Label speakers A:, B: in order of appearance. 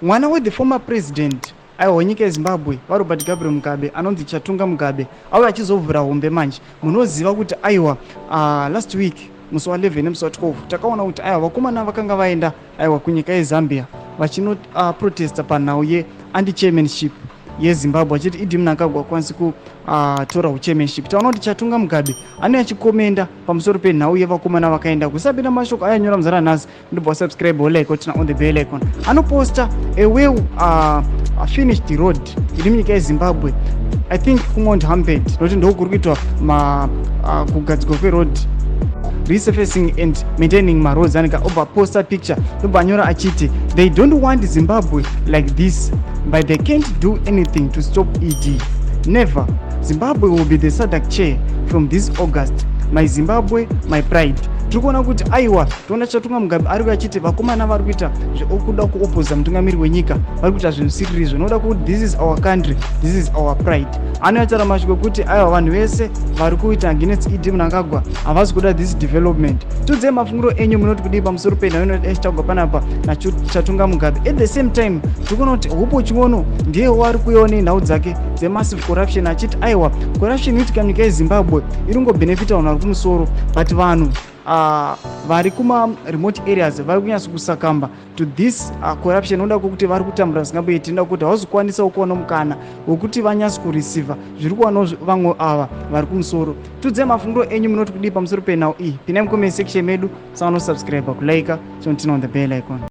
A: Mwana we the former president, aiwa, wenyika yeZimbabwe, VaRobert Gabriel Mugabe, anonzi Chatunga Mugabe, auya achizovhura hombe manje. Munoziva kuti aiwa, last week musi wa11 nemusi wa12 takaona kuti aiwa, vakomana vakanga vaenda, aiwa, kunyika yeZambia vachinoprotesta panhau yeanti-chairmanship yeZimbabwe, vachiti ED Mnangagwa akwanisi kutora uchairmanship. Taona kuti Chatunga Mugabe anouya achikomenda pamusoro penhau yevakomana vakaenda. Kusapinda mashoko ayanyora muzara nhasi, ndobva wasubscribe, wolike, woturn on the bell icon. Anoposta a well finished road iri munyika yeZimbabwe, I think kuMount Hamped, nokuti ndokuri kuitwa kugadzirwa kweroad, resurfacing and maintaining maroads. Anenge obva posta picture, ndobva anyora achiti, "They don't want Zimbabwe like this, but they can't do anything to stop ED. Never. Zimbabwe will be the SADC chair from this August. My Zimbabwe, my pride." Tiri kuona kuti aiwa, toona Chatunga Mugabe ari achiti vakomana vari kuita zvekuda kuopoza mutungamiri wenyika vari kuita zvinhu zvisiririzvo, nokuda kuti this is our country, this is our pride. Anoyataura mashoko ekuti aiwa, vanhu vese vari kuita against ED Mnangagwa havasi kuda this development. Tiudzei mafungiro enyu, munoti kudii pamusoro penhau inotaurwa panapa naChatunga Mugabe? At the same time, tiri kuona kuti Hopewell Chin'ono ndiye wari kuuyawo nenhau dzake dzemassive corruption, achiti aiwa, corruption inoitika munyika yeZimbabwe iri kungobhenefita vanhu vari kumusoro, but vanhu vari kuma remote areas vari kunyatso kusakamba to this corruption, noda kwekuti vari kutambura zvisingamboiti, noda kuti havazokwanisawo kuwana mukana wekuti vanyatso kureceiva zviri kuwanawo vamwe ava vari kumusoro. Tiudzei mafungiro enyu, munoti kudii pamusoro penhau iyi? Pinai mucomment section medu, sanosubscribe, kulike, turn on the bell icon.